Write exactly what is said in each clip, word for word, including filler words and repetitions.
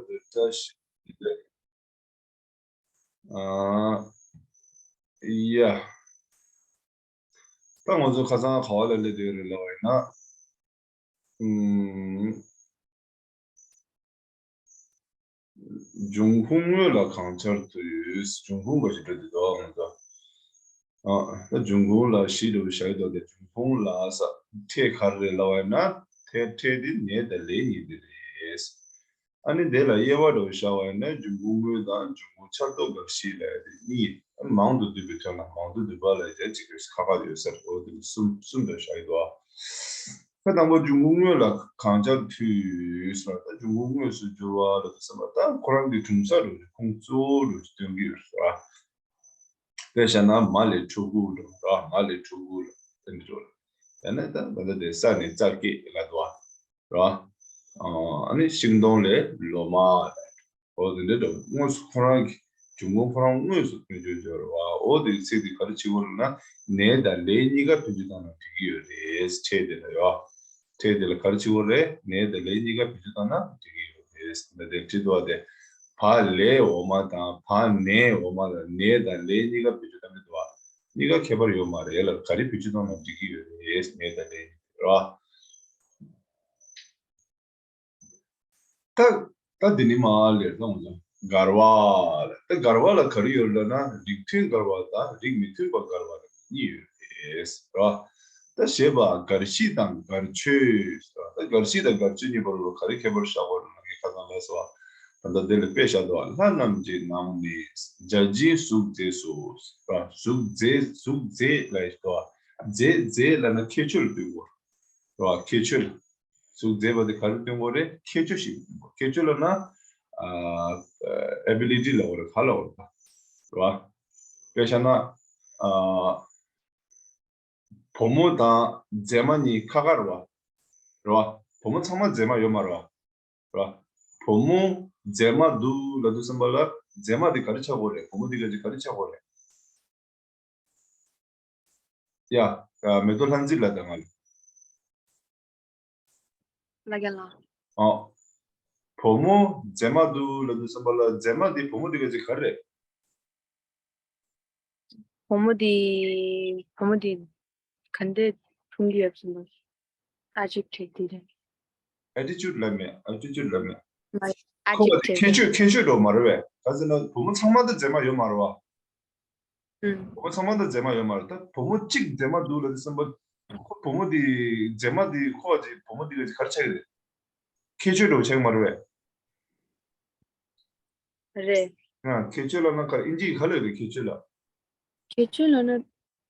བཀྲ་ཤིས་བདེ་ལེགས། ཨ། ཡ། ད་ང་ཚོ་ཁ་སང་ག་བ་ལ་སླེབས་བསྡད་ཡོད་རེད་ལབ་པ་ཡིན་ན། ཨུམ། འབྱུང་ཁུངས་དངོས་ལ་གང་སྦྱར་དུས། འབྱུང་ཁུངས་འགའ་ཞིག་འགྲོ་འདི་འདུག་ང་ཚོ། ཨ། ད་འབྱུང་ཁུངས་ལ་གཞི་འདྲ་བོ་བཞག་ཡོད་དོ། དེ་འབྱུང་ཁུངས་ལ་ས་ཕྲད་ག་རེ་རེད་ལབ་པ་ཡིན་ན། ཕྲད་ཕྲད་དེ་ནས་དང་ལས་གཉིས་དེ་རེད། ཨ་ནི་དེ་ལ་དབྱེ་བ་འདྲ་བོ་བཞག་པ་ཡིན་ན། འབྱུང་ཁུངས་དངོས་དང་འབྱུང་ཁུངས་ཆར་གཏོགས་འགའ་ཞིག་ལབ་ཡ་དེ་གཉིས། མང་དུ་འདུས་པའི་དོན་ལ་མང་དུ་འདུས་པ་ལབ་ཡ་གཅིག་རེད། ཁ་ཁ་ཡོད་ས་རེད། འོ་དེ་ནི་གསུམ་གསུམ་འདྲ་བཞག་ཡོད་དོ། ཁ་དང་པོ་འབྱུང་ཁུངས་དངོས་ལ་གང་སྦྱར་དུས་ཟེར་བ། ད་འབྱུང་ཁུངས་དངོས་སུ་འགྱུར་བ་ལ་དུ་བསམ་པ། ད་ཁོ་རང་གི་གྲུབ་ས་རུ་ཁུངས་གཙོ་བོ་རུ་སྟོན་གྱི་ཡོད་ཟེར་བ། དཔེ་བཞག་ན་མ་ལས་ཕྲུ་གུ་འགྲོ་ར། མ་ལས་ཕྲུ་གུ་ལ་དེ་འདྲ་འགྲོ་ར། ཡང་ན་ད་ད་ལྟ་དེ་ས་ནས་རྩྭ་སྐྱེས་ལ་དུ་བ་ར། ཨ་ནི་ཤིང་སྡོང་ལས་ལོ་མ། འོ་དེ་འདྲ་འདྲ་དངོས་སུ་ཁོ་རང་གི་འབྱུང་ཁུངས་ཁོ་རང་དངོས་སུ་དོན་འཁྱོལ་འབྱོར་བ། འོ་དེ་ཚིག་དེ་ག་རེ་བྱེད་དགོས་ལབ་ན། ནས་དང་ལས་གཉིས་ཀ་དོན་འཁྱོལ་བཏང་ན་འགྲིག་གི་ཡོད་རེད། ཕྲད་དེ་ལ་ཡོད། ཕྲད་དེ་ལ་ག་རེ་བྱེད་དགོས་རེད། ནས་དང་ལས་གཉིས་ཀ་དོན་འཁྱོལ་བཏང་ན་འགྲིག་གི་ཡོད་རེད། ད་དེ་བྲིས་འདུག་བ་དེ། བ་ལས་འོ་མ་དང་བ་ནས་འོ་མ་ལ་ནས་དང་ལས་གཉིས་ཀ་དོན་འཁྱོལ་བཏང་གི་འདུག་བ། གཉིས་ཀ་ཁྱད་པར་ཡོད་མ་རེད་ལ། ག་རེ་དོན་འཁྱོལ་བཏང་ན་འགྲིག་གི་ཡོད་རེད། ནས་དང་ལས་གཉིས་རེད་བ། ད་ད་འདི་ནི་མ་ལེར་ད་འོང་ཙང་འགལ་བ་ལ། ད་འགལ་བ་ལ་ག་རེ་ཡོད་ལབ་ན། རིགས་མཐུན་འགལ་བ་དང་རིགས་མི་མཐུན་པ་འགལ་བ་གཉིས་ཡོད་རེད་ར། ད་ཞེས་པ་འགལ་གཞི་དང་འགལ་ཆོས་ཟེར་བ། ད་འགལ་གཞི་དང་འགལ་ཆོས་གཉིས་བར་ལ་ག་རེ་ཁྱད་པར་བཞག་པ་རེད་ལབ་ན། ངས་ཁ་སང་ལབ་སོང་བ། ད་ལྟ་དེ་ལ་དཔེ་བཞག་འདུག་བ། ལྷ་རྣམས་ཀྱི་ནང་ནས་བརྒྱ་བྱིན་གཟུགས་མཛེས་སུ། གཟུགས་མཛེས་གཟུགས་མཛེས་ལབ་ཡོད་དོ། མཛེས་མཛེས་ལབ་ན་ཁྱད་ཆོས་ལ་ལྟོས་དགོས་རེད་བ། ཁྱད་ཆོས་ལ། གཟུགས་མཛེས་པ་དེ་ག་རེ་སྟོན་དགོས་རེད། ཁྱད་ཆོས་ཤིག་སྟོན་དགོས། ཁྱད་ཆོས་ལབ་ན། ཨ། ཨེ་བི་ལི་ཊི་ལབ་དགོས་རེད། ག་ལབ་དགོས་རེད་ད། རེད་བ། དཔེ་བཞག་ན། ཨ། བུ་མོ་དང་མཛེས་མ་གཉིས་ཁ་ཁ་རེད་བ། རེད་བ། བུ་མོ་ཚང་མ་མཛེས་མ་ཡོད་མ་རེད་བ། རེད་བ། བུ་མོ་མཛེས་མ་འདུག་ལབ་དུས་ཙམ་པ་ལ། མཛེས་མ་དེ་ག་རེ་ཆགས་དགོས་རེད། བུ་མོ་དེ་ག་ཅིག་ག་རེ་ཆགས་དགོས་རེད། ཡ། ཨ། མེ་ཏོག་ལྷ་མཛེས་ལ་ད་ང་ལ། ལ་རྒན་ལགས། ཨ། བུ་མོ་མཛེས་མ་འདུག་ལབ་དུས་ཙམ་པ་ལ། མཛེས་མ་དེ་བུ་མོ་དེ་ག་ཅིག་ག་རེ་རེད། བུ་མོ་དེ། བུ་མོ་དེ་ག་འདྲས་མཐོང་གི་ཡོད་ཟེར་ན། ཨེ་ཌི་ཇེག་ཊིབ་དེ་རེད། ཨེ་ཊི་ཅུཌ་ལབ་མེད། ཨེ་ཊི་ཅུཌ་ལབ་མེད། མ་རེད། ཨེ་ཁོ་ཌི་བ་དེ་ཇེག་ཊིབ། ཁྱད་ཆོས་ཁྱད་ཆོས་འགྲོ་མ་རེད་བས། ག་ཟེར་ན་བུ་མོ་ཚང་མ་དེ་མཛེས་མ་ཡོད་མ་རེད་བ། ཨུམ། བུ་མོ་ཚང་མ་དང་མཛེས་མ་ཡོད་མ་རེད། ད་བུ་མོ་གཅིག་མཛེས་མ་འདུག་ལབ་དུས་ཙམ་པ། ཁོ་བུ་མོ་དེ་མཛེས་མ་དེ་ཁོ་ཅིག་བུ་མོ་དེ་ག་ཅིག་ག་རེ་ཆགས་ཀྱི་རེད། ཁྱད་ཆོས་འགྲོ་ཆགས་ཀྱི་མ་རེད་པས། རེད། ཨ། ཁྱད་ཆོས་ལབ་ན་ག་རེ། ཨིན་ཇི་ག་ལབ་རེད། ཁྱད་ཆོས་ལ། ཁྱད་ཆོས་ལབ་ན་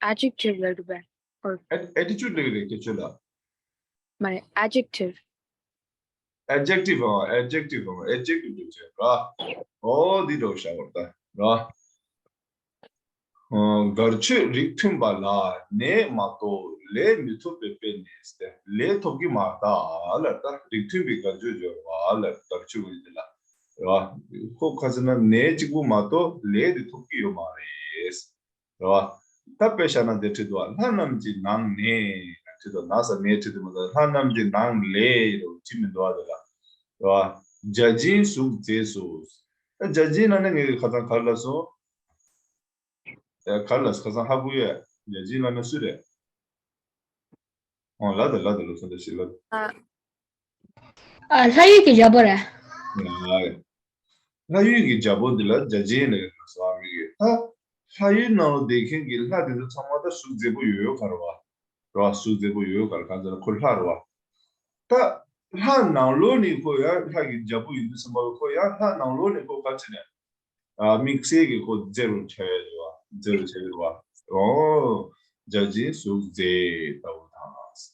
ཨེ་ཌི་ཇེག་ཊིབ་ལབ་རེད་པས། ཨོ། ཨེ་ཨེ་ཊི་ཅུཌ་ལབ་རེད། ཁྱད་ཆོས་ལ། མ་རེད། ཨེ་ཌི་ཇེག་ཊིབ། ཨེ་ཌི་ཇེག་ཊིབ། ཨ། ཨེ་ཌི་ཇེག་ཊིབ། ཨ། ཨེ་ཌི་ཇེག་ཊིབ་ཅིག་བྱས་ར། ཨོ་འདི་འདྲ་བོ་བཞག་པ་རེད་ད་ར། ཨ། འགལ་ཆོས་རིགས་མཐུན་པ་ལ་ནས་མ་གཏོགས་ལས་མི་ཐོབ་པའི་དཔེ་ནི་སྟེ། ལས་ཐོབ་ཀྱི་མ་རེད་ད་ལབ། ད་རིགས་མཐུན་པའི་འགལ་ཆོས་སྦྱོར་བ་ལ་འགལ་ཆོས་ཀྱི་འདི་ལ་ར། ཁོ་ག་ཟེར་ན་ནས་གཅིག་པུ་མ་གཏོགས་ལས་དེ་ཐོབ་ཀྱི་ཡོད་མ་རེད། རེད་བ། ད་དཔེ་བཞག་ན་དེ་བྲིས་འདུག་བ། ལྷ་རྣམས་ཀྱི་ནང་ནས་བྲིས་འདུག་ན་ས་ནས་བྲིས་འདུག་མ་གཏོགས་ལྷ་རྣམས་ཀྱི་ནང་ལས་རུ་བྲིས་མི་འདུག་བ། དེ་ལ། རེད་བ། བརྒྱ་བྱིན་གཟུགས་མཛེས་སུ། ད་བརྒྱ་བྱིན་ལབ་ན་ངས་ཁ་སང་ག་རེ་ལབ་སོང་། ཡ། ག་རེ་ལབ་སོང་། ཁ་སང་ཧ་གོ་ཡོད། བརྒྱ་བྱིན་ལབ་ན་སུ་རེད། ཨོ་ལ་དང་ལ་དང་ལོ་སོང་དང་ཞིག་ལ། ཨ། ལྷ་ཡུལ་གྱི་རྒྱལ་པོ་རེད། ལྷ་ཡུལ་གྱི་རྒྱལ་པོ་འདི་ལ་བརྒྱ་བྱིན་ལབ་ཡོད་ཟེར་བ་མི་གི། ད་ལྷ་ཡུལ་ནང་ལ་བསྡད་མཁན་གྱི་ལྷ་དེ་ཚོ་ཚང་མ་ད་གཟུགས་མཛེས་པོ་ཡོད་ཡོད་ག་རེད་བ། རེད་བ། གཟུགས་མཛེས་པོ་ཡོད་ཡོད་ག་རེད། གང་ཟེར་ན་ཁོ་ལྷ་རེད་བ། ད་ལྷ་ནང་ལོགས་ནས་ཁོ་ཡང་ལྷ་གི་རྒྱལ་པོ་ཡིན་དུས་ཙམ་པ་ལ་ཁོ་ཡང་ལྷ་ནང་ལོགས་ནས་ཁོ་ག་ཅི་ནས། ཨ། དམིགས་བསལ་གྱི་ཁོ་མཛེས་རུ་བྱས་ཡོད་རེད་བ། མཛེས་རུ་བྱས་ཡོད་རེད་བ། ཨོ། བརྒྱ་བྱིན་གཟུགས་མཛེས་ལྟ་བུ་དང་།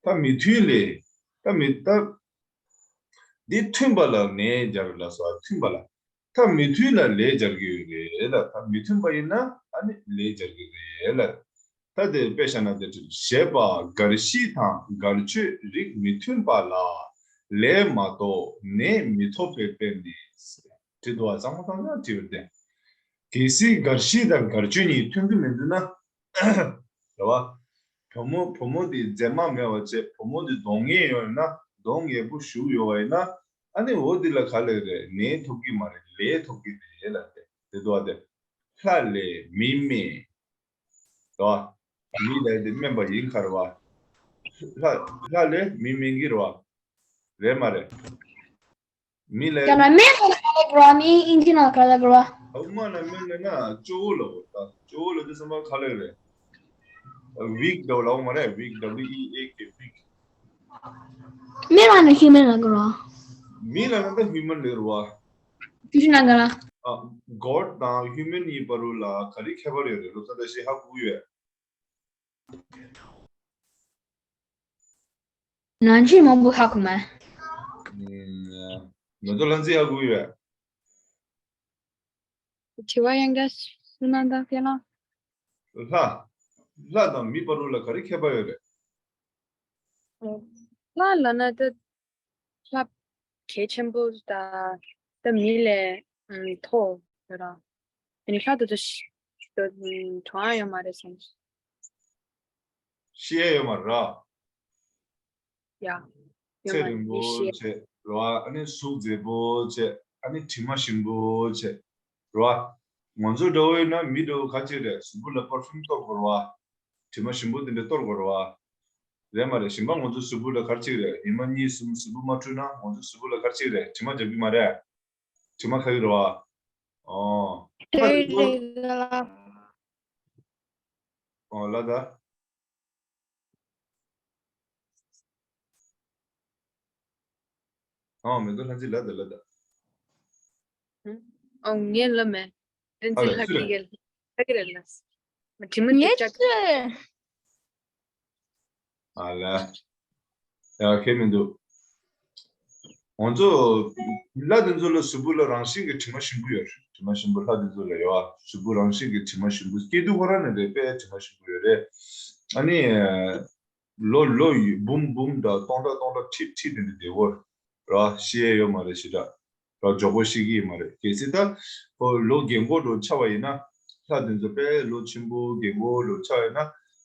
ད་མི་མཐུན་ལས། ད་མི་ད། འདི་མཐུན་པ་ལ་ནས་སྦྱར་ལ་སོགས་མཐུན་པ་ལ། ད་མི་མཐུན་ལ་ལས་སྦྱར་གྱི་ཡོད་རེད་ལ། ད་མི་མཐུན་པ་ཡིན་ན་ཨ་ནི་ལས་སྦྱར་གྱི་རེད་ལ། ད་དེ་དཔེ་བཞག་ན་དེ་འདྲ་ཞེས་པ་འགལ་གཞི་དང་འགལ་ཆོས་རིགས་མི་མཐུན་པ་ལ་ལས་མ་གཏོགས་ནས་མི་ཐོབ་པའི་དཔེ་ནི། བྲིས་འདུག་བ། གཙང་མ་གཙང་མ་བྲིས་པ་རེད་དེ། གལ་སྲིད་འགལ་གཞི་དང་འགལ་ཆོས་གཉིས་མཐུན་གྱི་མི་འདུག་ན། རེད་བ། བུ་མོ་བུ་མོ་དེ་མཛེས་མ་མེད་པ་བྱས། བུ་མོ་དེ་གདོང་ངན་ཡོད་ན། གདོང་ངན་པོ་ཞུགས་ཡོད་པ་ཡིན་ན། ཨ་ནི་འོ་འདི་ལ་ག་ལེ་རེད། ནས་ཐོབ་ཀྱི་མ་རེད། ལས་ཐོབ་ཀྱི་རེད་ལབ་དེ། དེ་འདུག་བ་དེ། ལྷ་ལས་མི་སྨྲས། རེད་བ། མི་ལས་དེ་སྨན་པ་ཡིན་ཁར་བ། ལྷ་ལྷ་ལས་མི་སྨན་གྱི་རེད་བ། རེད་མ་རེད། མི་ལས། ཡང་ན་སྨན་ལ་ག་ལ་དགོས་ར། མི་ཨིན་ཇི་ནང་ག་ལ་དགོས་ར། ཨ་མ་ན་སྨན་ལས་ན་ཅོ་བོ་ལ་གོ་ད། ཅོ་བོ་ལ་དེ་སེམས་པ་ག་ལེ་རེད། weak འདྲ་བོ་ལ་གོ་མ་རེད། weak W E A K weak. སྨན་ལ་ན་ཧིའུ་མན་ལ་དགོས་ར། མི་ལ་ན་ད་ཧིའུ་མན་ལ་རེད་བ། དེ་ཤི་ན་ག་ར། ཨ་གོཌ་དང་ཧིའུ་མན་གཉིས་བར་ལ་ག་རེ་ཁྱད་པར་ཡོད་རེད། ལོ་ཙཱ་བཀྲ་ཤིས་ཧ་གོ་ཡོད། ནང་ཆོས་མང་པོ་ཧ་གོ་མ། ཨུམ། མེ་ཏོག་ལྷ་མཛེས་ཧ་གོ་ཡོད། དྲི་བ་ཡང་བསྐྱར་ཞུ་གནང་དང་། ཁྱེད་རང་། ལྷ། ལྷ་དང་མི་བར་ལ་ག་རེ་ཁྱད་པར་ཡོད་རེད། ལྷ་ལབ་ན་ད་ལྷ་གལ་ཆེན་པོ་ད་ད་མི་ལས་མཐོ་ཡོད་ར། དེ་ནི་ལྷ་དེ་ཚོ་ཤི་གྲོངས་ཡ་ཡོད་མ་རེད་བསམ། ཤི་ཡ་ཡོད་མ་རེད་ར། ཡ། ཡོད་མ་རེད། ཚེ་རིང་པོ་ཤི་ཡ་བྱས་ར། ཨ་ནི་གཟུགས་མཛེས་པོ་བྱས། ཨ་ནི་དྲི་མ་ཞིམ་པོ་བྱས་ར། ང་ཚོ་འདྲ་བོ་ཡིན་ན་མི་འདྲ་བོ་ག་ཅིག་རེད། གཟུགས་པོ་ལ་པར་ཕིའུམ་གཏོར་དགོས་ར་བ། དྲི་མ་ཞིམ་པོ་དེ་འདྲ་གཏོར་དགོས་ར་བ། རེད་མ་རེད། གཞན་པ་ང་ཚོ་གཟུགས་པོ་ལ་ག་རེ་ཅིག་རེད། ཉི་མ་གཉིས་གསུམ་གཟུགས་པོ་མ་འཁྲུད་ན་ང་ཚོ་གཟུགས་པོ་ལ་ག་རེ་ཅིག་རེད། དྲི་མ་རྒྱབ་ཀྱི་མ་རེད། དྲི་མ་ཁ་གི་རེད་བ། ཨོ། དེ་རེད་ལ། ཨོ་ལ་ད། ཨོ་མེ་ཏོག་ལྷ་མཛེས་ལ་ད་ལ་ད། ཨོ་ངས་ལབ་མེད། བསྟན་འཛིན་ལྷ་སྐྱིད་ལ་ལྷ་སྐྱིད་ལ་ལ། དྲི་མ་ངས་ཅག་ཨ་ལ། ཡ་ཁྱད་མི་འདུག་ང་ཚོ་ལྷ་དེ་ཚོ་ལ་གཟུགས་པོ་ལ་རང་བཞིན་གྱི་དྲི་མ་ཞིམ་པོ་ཡོད་རེད། དྲི་མ་ཞིམ་པོ་ལྷ་དེ་ཚོ་ལ་ཡོད་ཨ། གཟུགས་པོ་རང་བཞིན་གྱི་དྲི་མ་ཞིམ་པོ། སྐྱེ་དུས་ཁོ་རང་ནས་རེད་པས་དྲི་མ་ཞིམ་པོ་ཡོད་རེད། ཨ་ནི། ལོ་ལོ་ཡི་འབུམ་འབུམ་དང་སྟོང་ཕྲག་སྟོང་ཕྲག་ཁྲི་ཁྲི་དེ་འདྲ་བསྡད་ཡོད་རེད། ཤི་ཡས་ཡོད་མ་རེད་ཞེ་དྲག་ར། མགྱོགས་པོ་ཤི་གི་ཡོད་མ་རེད། གལ་སྲིད་ད་ཁོ་ལོ་རྒན་གོག་འདྲ་ཆགས་པ་ཡིན་ན། ལྷ་དེ་ཚོ་དཔེ་ལོ་ཆེན་པོ་རྒན་གོག་འདྲ་ཆགས་ཡོད་ན།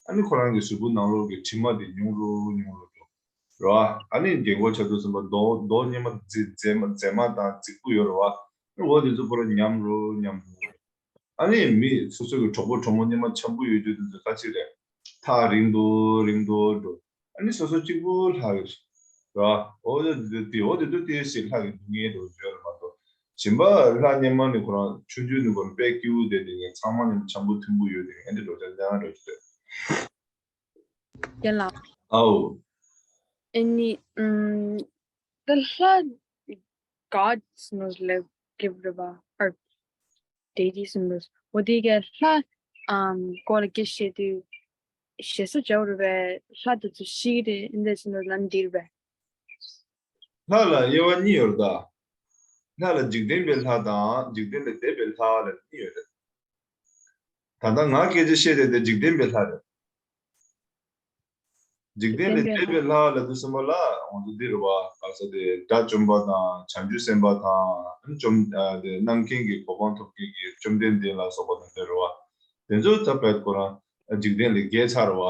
ཨ་ནི་ཁོ་རང་གི་གཟུགས་པོ་ནང་ལོགས་ཀྱི་དྲི་མ་དེ་ཉུང་རུ་ཉུང་རུ་འགྲོ་ར། ཨ་ནི་རྒན་གོག་ཆགས་དུས་ཙམ་པ་མདོག་མདོག་སྔོན་མ་མཛེས་མཛེས་མ་མཛེས་མ་དང་རྫིག་པོ་ཡོད་རེད་བ། འོ་དེ་ཚོ་ཁོ་རང་ཉམས་རུ་ཉམས་རུ། ཨ་ནི་མི་སོ་སོ་གི་གྲོགས་པོ་གྲོགས་མོ་སྔོན་མ་འཆམ་པོ་ཡོད་དུས་དེ་ཚོ་ག་ཅིག་རེད། ཐག་རིང་དུ་རིང་དུ་འགྲོ། ཨ་ནི་སོ་སོ་གཅིག་པུ་ལྷག་ཡོད་ར། འོ་དེ་དེ་འོ་དེ་དུས་དེ་ཞིག་ལྷག་གི་སྡུག་བསྔལ་དུ་བརྗོད་རེད་མ་གཏོགས། གཞན་པ་ལྷ་སྔོན་མ་ནི་ཁོ་རང་ཆུང་ཆུང་ནི་ཁོ་རང་དཔེ་སྐྱིད་པོ་དེ་དེ་ངས་ཚང་མ་ནི་འཆམ་པོ་མཐུན་པོ་ཡོད་དེ་ཨེ་འདྲ་འགྲོ་ཅག་ཅག་འགྲོ་ཅིག་རེད། རྒན་ལགས། ཨའོ། ཨ་ནི་ཨམ། The Lord God knows, like, give རེད་བ། Or deities knows. འོ་དེ་ག་ལྷ་ཨམ་སྐོར་ལ་སྐད་བཤད་དུས་ཞེ་ས་བྱ་བ་རེད་བས། ལྷ་དེ་ཚོ་ཤི་གི་རེད། འདི་ཚོ་ལ་འདི་རེད་བས། ལྷ་ལ་དབྱེ་བ་གཉིས་ཡོད་རེད་ད། ལྷ་ལ་འཇིག་རྟེན་པའི་ལྷ་དང་འཇིག་རྟེན་ལས་འདས་པའི་ལྷ་ལ་གཉིས་ཡོད་རེད། ད་ལྟ་ང་སྐད་ཆ་བཤད་བསྡད་དེ་འཇིག་རྟེན་པའི་ལྷ་རེད། འཇིག་རྟེན་ལས་འདས་པའི་ལྷ་ལབ་དུས་ཙམ་པ་ལ་ང་ཚོ་འདི་རེད་བ། ག་ས་དེ་དགྲ་བཅོམ་པ་དང་བྱང་ཆུབ་སེམས་དཔའ་དང་བཅོམ་ཨ་དེ་རྣམ་མཁྱེན་གྱི་གོ་འཕང་ཐོབ་མཁན་གྱི་བཅོམ་ལྡན་འདས་ལ་སོགས་པ་དང་དེ་རེད་བ། དེ་ཚོ་ད་བད་ཁོ་རང་འཇིག་རྟེན་ལས་བརྒལ་ཚར་བ།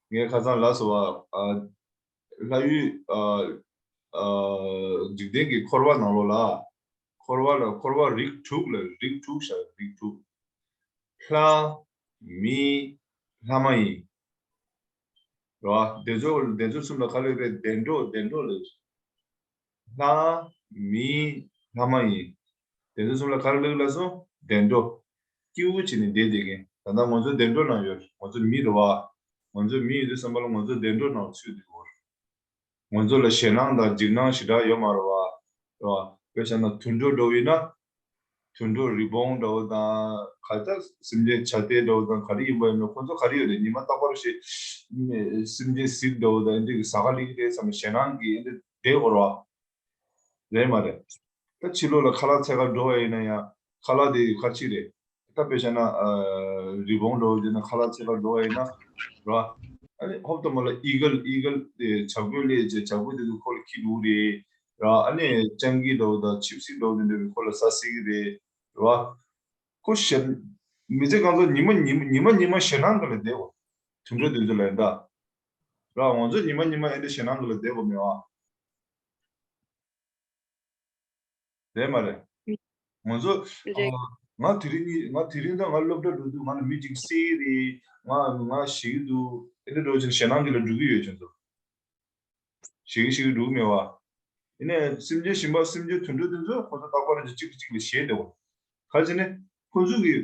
ངས་ཁ་སང་ལབ་སོང་བ། ཨ་ལྷ་ཡུལ་ཨ་ཨ་འཇིག་རྟེན་གྱི་འཁོར་བ་ནང་ལོགས་ལ། འཁོར་བ་ལ་འཁོར་བ་རིགས་དྲུག་ལ་རིགས་དྲུག་བཞག་རིགས་དྲུག་ལྷ། མི། ལྷ་མ་ཡིན། རེད་བ། དེ་ཚོ་དེ་ཚོ་གསུམ་ལ་ག་རེ་རེད། བདེ་འགྲོ་བདེ་འགྲོ་ལ། ལྷ། མི། ལྷ་མ་ཡིན། དེ་ཚོ་གསུམ་ལ་ག་རེ་ལབ་ལབ་སོང་། བདེ་འགྲོ། སྐྱིད་པོ་བྱས་ནས་བསྡད་བསྡད་མཁན། ད་ལྟ་ང་ཚོ་བདེ་འགྲོ་ནང་ཡོད། ང་ཚོ་མི་རེད་བ། ང་ཚོ་མི་ཡིན་དུས་ཙམ་པ་ལ་ང་ཚོ་བདེ་འགྲོ་ནང་ཚུད་བསྡད་ཡོད། ང་ཚོ་ལ་ཞེད་སྣང་དང་འཇིགས་སྣང་ཞེ་དྲག་ཡོད་མ་རེད་བ། རེད་བ། དཔེ་བཞག་ན་དུད་འགྲོ་འདྲ་བོ་ཡིན་ན། དུད་འགྲོ་རི་བོང་འདྲ་བོ་དང་ག་ལྟར་སེམས་ཅན་བྱ་དེ་འདྲ་བོ་དང་ག་རེ་ཡིན་པ་ཡིན་ན་ཁོ་ཚོ་ག་རེ་ཡོད་རེད། ཉི་མ་རྟག་པར་ཞིག་སེམས་ཅན་གཟིག་འདྲ་བོ་དང་འདི་གི་ཟ་ག་ལི་གི་རེད་བསམ་ཞེད་སྣང་གི་འདི་བསྡད་དགོས་རེད་བ། རེད་མ་རེད། ད་ཕྱི་ལོགས་ལ་ཁ་ལག་འཚོལ་ག་འགྲོ་བ་ཡིན་ན་ཡང་ཁ་ལག་དེ་ག་ཅིག་རེད། ད་དཔེ་བཞག་ན་ཨ་རི་བོང་འདྲ་བོ་དེ་ན་ཁ་ལག་འཚོལ་ག་འགྲོ་བ་ཡིན་ན་རེད་བ། ཨ་ནི་ཧོབ་ཏེ་མ་ལ་ཨི་གལ་ཨི་གལ་དེ་བྱ་རྒོད་སླེབས་རྗེས་བྱ་རྒོད་དེ་ཚོ་ཁོ་ལ་འཁྱེར་འགྲོ་གི་རེད། ར། ཨ་ནི་སྤྱང་ཀི་འདྲ་བོ་དང་ཆིབས་སི་འདྲ་བོ་དེ་འདྲ་བའི་ཁོ་ལ་ཟ་སྲིད་ཀྱི་རེད། ར། ཁོ་ཞེད། མི་ཚེ་གང་ཚོ་ཉི་མ་ཉི་མ་ཉི་མ་ཉི་མ་ཞེད་སྣང་གི་ལ་བསྡད་འོ། དུད་འགྲོ་དེ་ཚོ་ལ་ཡིན་ད། ར། ང་ཚོ་ཉི་མ་ཉི་མ་ཨེ་འདྲ་ཞེད་སྣང་གི་ལ་བསྡད་དགོས་མེད་ཨ། རེད་མ་རེད། ང་ཚོ་རེད། ཨ། ང་དེ་རིང་ནི་ང་དེ་རིང་ད་ང་སློབ་གྲྭ་འགྲོ་དུས་ང་ལ་མི་གཅིག་བསད་རེད། ང་ང་ཞེད་ཀྱི་འདུག་ཨེ་འདྲ་འགྲོ་ཕྱིན་ཞེད་སྣང་གི་ལ་འགྲོ་གི་ཡོད་ཁྱོད་ཚོ། ཞེད་ཀྱི་ཞེད་ཀྱི་འགྲོ་གི་མེད་བ། ཡིན་ནའི་སེམས་ཅན་གཞན་པ་སེམས་ཅན་དུད་འགྲོ་དེ་ཚོ་ཁོ་ཚོ་རྟག་པར་གཅིག་གིས་གཅིག་ལ་ཞེད་བསྡད་པ། ག་ཅི་ནས་ཁོ་ཚོ་གི་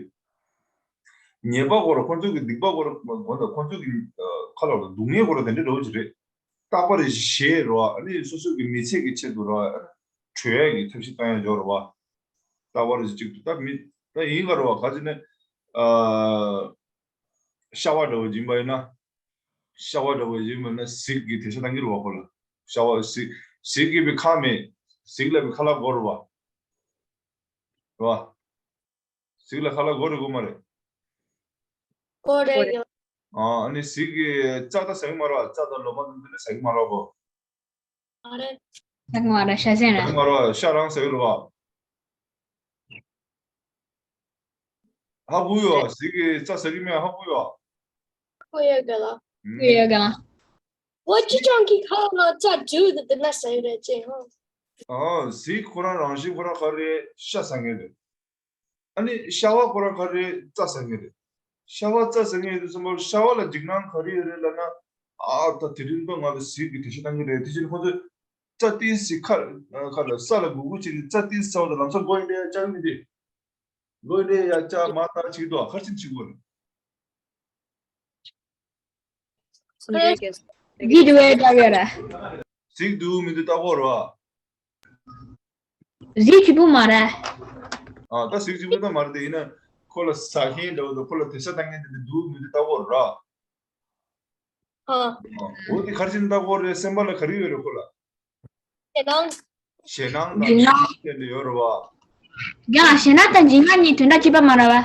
ཉེས་པ་སྐོར་ཁོ་ཚོ་གི་སྡིག་པ་སྐོར་གོ་ད་ཁོ་ཚོ་གི་ཁ་ལ་སྡུག་བསྔལ་སྐོར་དེ་འདྲ་འདྲ་བོ་ཅིག་རེད། རྟག་པར་ཞེད་རོ་ཨ་ནི་སོ་སོ་གི་མི་ཚེ་གི་ཆེད་དུ་རོ་གྲོལ་ཡ་གི་ཐབས་ཤེས་བཏང་ཡ་འཇོག་རོ་བ། རྟག་པར་གཅིག་ཏུ་ད་མི་ད་ཡིན་ག་རོ་བ་ག་ཅི་ནས་ཨ། ཤ་བ་འདྲ་བོ་ཡིན་པ་ཡིན་ན། ཤ་བ་འདྲ་བོ་ཡིན་པ་ན་གཟིག་གི་དེ་ཤ་བཏང་གི་རོ་བ་ཁོ་ལ། ཤ་བ་གཟིག་གཟིག་གི་བི་ཁ་མེད། གཟིག་ལ་བི་ཁ་ལག་དགོས་རོ་བ། རོ་བ། གཟིག་ལ་ཁ་ལག་དགོས་རེད་དགོས་མ་རེད། དགོས་རེད་ཡོད། ཨ་ནི་གཟིག་གི་ལྕགས་ད་ཟ་གི་མ་རེད་བ། ལྕགས་ད་ལོ་མ་དང་དེ་ནི་ཟ་གི་མ་རེད་གོ། མ་རེད། ཟ་གི་མ་རེད་ཤ་ཟན་ཟ་རེད། གི་མ་རེད་བ། ཤ་རང་ཟ་གི་རེད་བ། ཧ་གོ་ཡོད་བ། གཟིག་གི་ལྕགས་ཟ་གི་མེད་ཧ་གོ་ཡོད་བ། ཧ་གོ་ཡོད་ག་ལ། ཧ་གོ་ཡོད་ག་ལ། ཝ་ཅི་ཅང་གི་ཁ་ལ་ལྕགས་འཇུ་དེ་དེ་ན་ཟ་ཡོད་རེད་ཅེ་ཧ། ཨ་གཟིག་ཁོ་རང་རང་བཞིན་ཁོ་རང་ག་རེ་ཤ་ཟ་མཁན་རེད། ཨ་ནི་ཤ་བ་ཁོ་རང་ག་རེ་རྩྭ་ཟ་མཁན་རེད། ཤ་བ་རྩྭ་ཟ་མཁན་ཡོད་དུས་ཙམ་པར་ཤ་བ་ལ་འཇིགས་སྣང་ག་རེ་ཡོད་རེད་ལབ་ན། ཨ་ད་དེ་རིང་པ་ང་ལ་གཟིག་གི་དེ་ཤ་བཏང་གི་རེད། དེ་བཞིན་ཁོ་ཚོས་རྩྭ་ཏིས་ཟིག་ཁ་ཁ་ལ་ས་ལ་སྒུག་སྒུག་བྱས་ནས་རྩྭ་ཏིས་ཚ་བ་དང་ལམ་སང་མགོ་ཡིན་འདྲ་ཡ་ལྕགས་མི་འདི། མགོ་ཡིན་འདྲ་ཡ་ལྕགས་མ་ལྟ་བྱེད་དུ་ཨ་ཁར་ཕྱིན་བྱེད་དགོས་རེད། གཟིག་འདུག་བས་ལྟ་གི་ར། གཟིག་འདུག་མི་འདུག་ལྟ་གོ་ར། གཟིག་གཅིག་པུ་མ་རེད། ཨ་ད་གཟིག་གཅིག་པུ་ད་མ་རེད་དེ་ཡིན་ན་ཁོ་ལ་ཟ་མཁན་འདྲ་བོ་དང་ཁོ་ལ་དེ་ས་ལྟ་མཁན་དེ་འདུག་མི་འདུག་ལྟ་གོ་ར། ཨ། འོ་དེ་ག་རེ་བྱས་ནས་ལྟ་གོ་རེད། སེམས་པ་ལ་ག་རེ་ཡོད་རེད་ཁོ་ལ། ཞེད་སྣང་། ཞེད་སྣང་དང་འཇིགས་སྣང་དེ་འདྲ་ཡོད་རེད་བ། ཡང་ཞེད་སྣང་དང་འཇིགས་སྣང་གཉིས་དོན་དག་གཅིག་པ་མ་རེད་བ།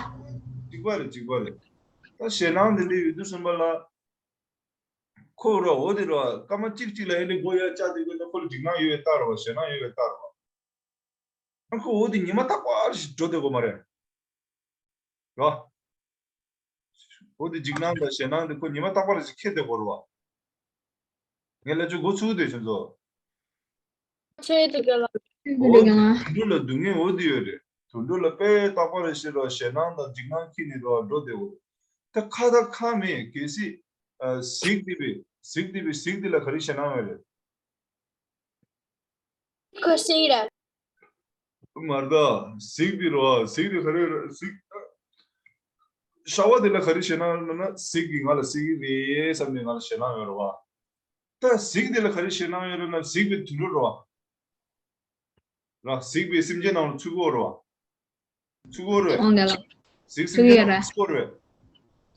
གཅིག་པ་རེད་གཅིག་པ་རེད། ད་ཞེད་སྣང་དེ་འདྲ་ཡོད་དུས་ཙམ་པ་ལ། ཁོ་ར་འོ་དེ་ར་སྐར་མ་གཅིག་གཅིག་ལ་ཨེ་ནི་མགོ་ཡར་བཀྱག་དེ་དགོས་ན་ཁོ་ལ་འཇིགས་སྣང་ཡོད་པའི་རྟགས་ར་བ། ཞེད་སྣང་ཡོད་པའི་རྟགས་ར་བ། ཨ་ཁོ་འོ་དེ་ཉི་མ་རྟག་པར་ཞིག་འགྲོ་བསྡད་དགོས་མ་རེད། ར། འོ་དེ་འཇིགས་སྣང་དང་ཞེད་སྣང་དེ་ཁོ་ཉི་མ་རྟག་པར་ཞིག་འཁྱེར་བསྡད་དགོས་ར་བ། ངས་ལབ་ཆོག་མགོ་ཚོས་དེ་བྱུང་ཚོ། ཚོས་དེ་ག་ལ། འོ་དེ་དུད་འགྲོ་ལ་སྡུག་བསྔལ་འོ་དེ་ཡོད་རེད། དུད་འགྲོ་ལ་དཔེ་རྟག་པར་ཞིག་ར་ཞེད་སྣང་དང་འཇིགས་སྣང་འཁྱེར་ནས་ར་འགྲོ་བསྡད་དགོས། ད་ཁ་ད་ཁ་མེད་གལ་སྲིད། ཨ་གཟིག་དེ་བས་གཟིག་དེ་བས་གཟིག་དེ་ལ་ག་རེ་ཞེད་སྣང་ཡོད་རེད། ཁོ་གཟིག་ར། མ་རེད་ད། གཟིག་དེ་རོ་གཟིག་དེ་ག་རེ་རེད་གཟིག་ཤ་བ་དེ་ལ་ག་རེ་ཞེད་སྣང་ཡོད་ན་གཟིག་གིས་ང་ལ་གཟིག་གི་རེད་བསམ་ནས་ང་ལ་ཞེད་སྣང་ཡོད་རེད་བ། ད་གཟིག་དེ་ལ་ག་རེ་ཞེད་སྣང་ཡོད་རེད་ན་གཟིག་པའི་དུད་འགྲོ་རེད་བ། ར་གཟིག་པའི་སེམས་ཅན་ནང་ལ་ཚུད་ཀྱི་ཡོད་རེད་བ། ཚུད་ཀྱི་ཡོད་རེད། འོང་ག་ལ། གཟིག་ཚུད་སེམས་ཀྱི་ཅན་ཡོད་ནང་རེད། ལ་ཚུད་ཀྱི་ཡོད་རེད།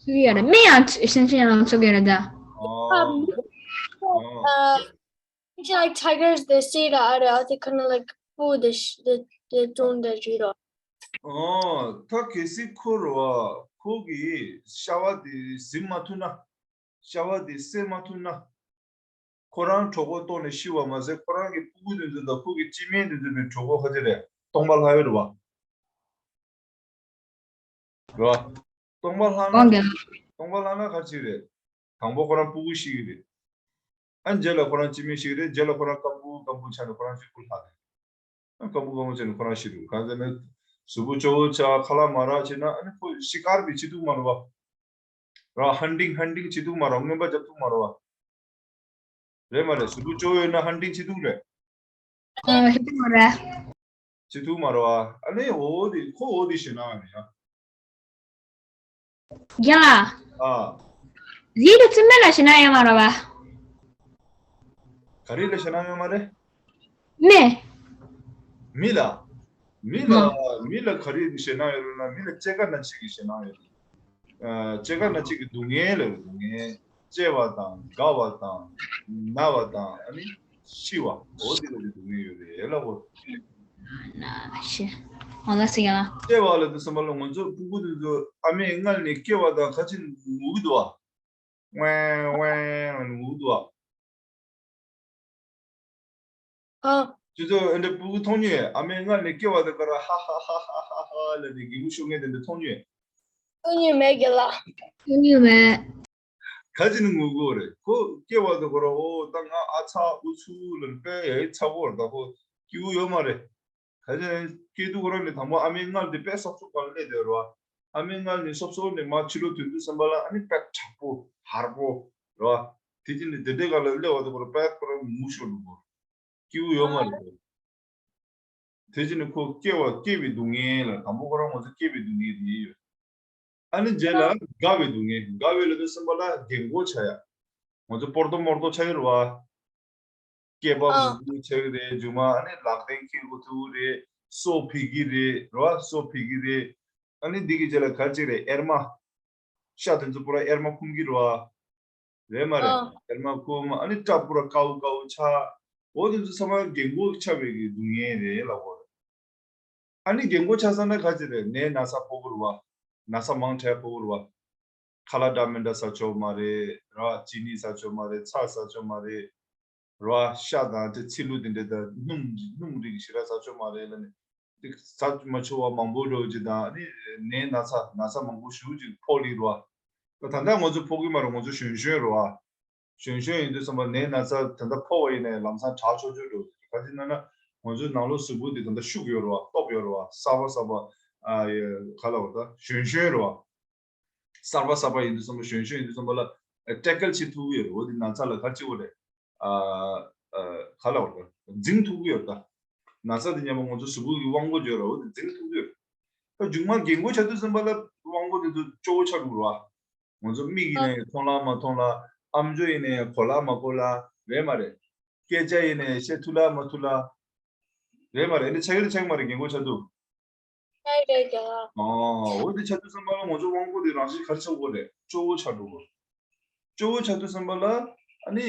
ཚུད་ཀྱི་ཡོད་རེད། མི་ཡང་སེམས་ཅན་ནང་ཚུད་ཀྱི་ཡོད་རེད་ད། ཨ། ཨ། It's like tigers, they see the other, they kind of like pull the sh- the the drone the zero. ཨོ། ད་གལ་སྲིད་ཁོ་ར་བ་ཁོ་གིས་ཤ་བ་དེ་ཟིན་མ་ཐུབ་ན། ཤ་བ་དེ་བསད་མ་ཐུབ་ན། ཁོ་རང་གྲོད་ཁོག་ལྟོགས་ནས་ཤི་བ་མ་ཟད་ཁོ་རང་གི་སྤུ་གུ་དེ་ཚོ་དང་ཁོ་གི་སྐྱེ་དམན་དེ་ཚོ་བའི་གྲོད་ཁོག་ཁ་ཅིག་རེད་སྟོང་པ་ལྷག་ཡོད་རེད་བ། རེད་བ། སྟོང་པ་ལྷག་ན། སྟོང་པ་ལྷག་ན་ག་ཅི་རེད། དང་པོ་ཁོ་རང་སྤུ་གུ་ཤི་གི་རེད། ཨ་རྗེས་ལ་ཁོ་རང་སྐྱེ་དམན་ཤི་གི་རེད། རྗེས་ལ་ཁོ་རང་སྐམ་པོ་སྐམ་པོ་ཆགས་ནས་ཁོ་རང་སྤུ་གུ་ལྷག་རེད། ཨ་སྐམ་པོ་སྐམ་པོ་ཆགས་ནས་ཁོ་རང་ཤི་རེད། གང་ཟེར་ན་གཟུགས་པོ་སྐྱོ་བོ་ཆགས་ཁ་ལག་མ་རག་བྱས་ན་ཨ་ནི་ཁོ་ཤི་ཁར་བའི་བྱེད་ཐུབ་མ་རེད་བ། ར་ཧན་ཏིང་ཧན་ཏིང་བྱེད་ཐུབ་མ་རེད། རྔོན་པ་རྒྱབ་ཐུབ་མ་རེད་བ། རེད་མ་རེད། གཟུགས་པོ་སྐྱོ་བོ་ཡོད་ན་ཧན་ཏིང་བྱེད་ཐུབ་རེད། ཨ་བྱེད་ཐུབ་མ་རེད། བྱེད་ཐུབ་མ་རེད་བ། ཨ་ནི་འོ་དེ་ཁོ་འོ་དེ་ཞེད་སྣང་ཡོད་ཡ། རྒན་ལགས། ཨ། གཟིག་དེ་ཚོ་མི་ལ་ཞེད་སྣང་ཡོད་མ་རེད་བ། ག་རེ་ལ་ཞེད་སྣང་ཡོད་མ་རེད། མི། མི་ལ། མི་ལ། ཨ། མི་ལ་ག་རེ་ཞེད་སྣང་ཡོད་རེད་ན་མི་ལ་སྐྱེ་རྒ་ན་འཆི་གི་ཞེད་སྣང་ཡོད་རེད། ཨ། སྐྱེ་རྒ་ན་འཆི་གི་སྡུག་བསྔལ་ལ་སྡུག་བསྔལ། སྐྱེ་བ་དང་རྒ་བ་དང་ན་བ་དང་ཨ་ནི་ཤི་བ་འོ་དེ་ལ་དེ་སྡུག་བསྔལ་ཡོད་རེད་ལ་འོ། ན་ཤི། འོ་ལ་སི་ཡ། སྐྱེ་བ་ལ་དེ་སེམས་པ་ལ་ང་ཚོ་སྤུ་གུ་དེ་ཚོ་ཨ་མས་མངལ་ནས་སྐྱེ་བ་དང་ག་ཅི་ངུ་གི་འདུག་བ། ཝེ་ཝེ་ལ་ངུ་གི་འདུག་བ། ཨ། ཁྱོད་ཚོ་འདི་སྤུ་གུ་མཐོང་མྱོང་། ཨ་མའི་མངལ་ནས་སྐྱེ་བ་དེ་ག་ར་ཧ་ཧ་ཧ་ལབ་ནས་སྒྱིད་ལུག་ཤོར་མཁན་དེ་འདྲ་མཐོང་མྱོང་། མཐོང་མྱོང་མེད་རྒན་ལགས། མཐོང་མྱོང་མེད། ག་ཅི་ནས་ངུ་དགོས་རེད། ཁོ་སྐྱེ་བ་དེ་ག་ར་འོ་ད་ང་ཨ་ཚ་ཨུ་ཚུགས་ལབ་ནས་དཔེ་ཡ་ཡི་ཚ་གོ་རེད། ད་ཁོ་སྐྱིད་པོ་ཡོད་མ་རེད། ག་ཅི་སྐྱེས་དུས་ཁོ་རང་ནི་དང་པོ་ཨ་མའི་མངལ་དེ་དཔེ་སོབ་སོབ་ག་ལ་སླེབས་བསྡད་རེད་བ། ཨ་མའི་མངལ་ནས་སོབ་སོབ་ནས་མར་ཕྱི་ལོགས་ཐོན་དུས་ཙམ་པ་ལ་ཨ་ནི་དཔེ་དྲག་པོ་ཧར་པོ་རེད་བ། དེ་རྗེས་ནས་དེ་འདྲའི་སྒང་ལ་སླེབས་པ་དེ་ཁོ་རང་དཔེ་ཁོ་རང་ངུ་ཤོར་འགྲོ་གི་རེད། སྐྱིད་པོ་ཡོད་མ་རེད། དེ་རྗེས་ནས་ཁོ་སྐྱེ་བ་སྐྱེ་བའི་སྡུག་བསྔལ་ལ་དང་པོ་ཁོ་རང་ང་ཚོ་སྐྱེ་བའི་སྡུག་བསྔལ་དེ་ཡོད། ཨ་ནི་རྗེས་ལ་དགའ་བའི་སྡུག་བསྔལ། དགའ་བའི་ལབ་དུས་ཙམ་པ་ལ་རྒན་གོག་ཆགས་ཡ། ང་ཚོ་སྤོར་ཏོ་མོར་ཏོ་ཆགས་ཀྱི་རེད་བ། སྐེད་པ་ཨ་མང་པོ་ཆགས་ཀྱི་རེད། མཇུག་མ་ཨ་ནི་ལག་སྟེང་འཁྱེར་དགོས་ཐུག་གི་རེད། སོ་ཕིག་གི་རེད་རེད་བ། སོ་ཕིག་གི་རེད། ཨ་ནི་འདི་གི་རྗེས་ལ་ག་ཅིག་རེད། ཨེར་མ། ཤ་དེ་ཚོ་པུ་ར་ཨེར་མ་འཁུམ་གི་རེད་བ། རེད་མ་རེད། ཨ་ཨེར་མ་འཁུམ། ཨ་ནི་སྐྲ་པུ་ར་དཀར་པོ་དཀར་པོ་ཆགས། འོ་དེ་ཚོ་ཚང་མ་རྒན་གོག་ཆགས་པའི་གི་སྡུག་བསྔལ་རེད་ལབ་དགོས་རེད། ཨ་ནི་རྒན་གོག་ཆགས་ཚར་ན་ག་ཅི་རེད། ནད་ན་ཚ་ཕོག་གི་རེད་བ། ན་ཚ་མང་དྲགས་ཕོག་གི་རེད་བ། ཁ་ལག་འདྲ་མི་འདྲ་ཟ་ཆོག་མ་རེད་ར། ཅི་ནི་ཟ་ཆོག་མ་རེད། ཚྭ་ཟ་ཆོག་མ་རེད་ར། ཤ་དང་དེ་ཚིལ་ལུ་དེ་འདྲ་དང་སྣུམ་སྣུམ་རིགས་ཞེ་དྲག་ཟ་ཆོག་མ་རེད་ལབ་ནས། དེ་ཟ་མ་ཆོག་པ་མང་པོ་འདྲ་བོ་ཅིག་དང་ཨ་ནི་ནད་ན་ཚ་ན་ཚ་མང་པོ་ཞེ་པོ་ཅིག་ཕོག་ལེ་རེད་བ། ད་ད་ལྟ་ང་ཚོ་ཕོག་གི་མ་རེད། ང་ཚོ་གཞོན་གཞོན་རེད་བ། གཞོན་གཞོན་ཡིན་དུས་ཙམ་པ་ནད་ན་ཚ་ད་ལྟ་ཕོག་པ་ཡིན་ནའི་ལམ་སང་དྲག་ཆོག་ཆོག་འགྲོ། ག་ཅི་ན་ན་ང་ཚོའི་ནང་ལོགས་གཟུགས་པོ་འདི་ད་ལྟ་ཤུགས་ཡོད་རེད་བ། སྟོབས་ཡོད་རེད་བ། གསར་པ་གསར་པ་ཨ་ཡ་ག་ལབ་དགོས་རེད། ད་གཞོན་གཞོན་རེད་བ། གསར་པ་གསར་པ་ཡིན་དུས་ཙམ་པ་གཞོན་གཞོན་ཡིན་དུས་ཙམ་པ་ལ་ཨ་ཊེ་ཀལ་བྱེད་ཐུབ་ཀྱི་ཡོད་རེད། འོ་འདི་ན་ཚ་ལ་ག་ཅི་འོ་རེད། ཨ་ཨ་ག་ལབ་དགོས་རེད། འཛིང་ཐུབ་ཀྱི་ཡོད་རེད། ད་ན་ཚ་འདི་ཉམས་པ་ང་ཚོ་གཟུགས་པོ་གི་དབང་པོ་ཅིག་ཡོད་རེད། འོ་འདི་འཛིང་ཐུབ་ཀྱི་ཡོད་རེད། ད་མཇུག་མ་རྒན་གོག་ཆགས་དུས་ཙམ་པ་ལ་དབང་པོ་འདི་ཚོ་སྐྱོ་བོ་ཆགས་འགྲོ་གི་རེད་བ། ང་ཚོ་མིག་ཡིན་ནའི་མཐོང་ལ་མ་མཐོང་ལ། ཨམ་ཅོག་ཡིན་ནའི་གོ་ལ་མ་གོ་ལ། རེད་མ་རེད། སྐད་ཆ་ཡིན་ནའི་བཤད་ཐུབ་ལ་མ་ཐུབ་ལ། རེད་མ་རེད། འདི་ཆགས་ཀྱི་རེད་ཆགས་ཀྱི་མ་རེད། རྒན་གོག་ཆགས་དུས། ཆགས་རེད་རྒན་ལགས། ཨོ་འོ་འདི་ཆགས་དུས་ཙམ་པ་ལ་ང་ཚོ་དབང་པོ་འདི་རང་བཞིན་ག་རེ་ཆགས་དགོས་རེད། སྐྱོ་བོ་ཆགས་འགྲོ་གི་རེད། སྐྱོ་བོ་ཆགས་དུས་ཙམ་པ་ལ་ཨ་ནི་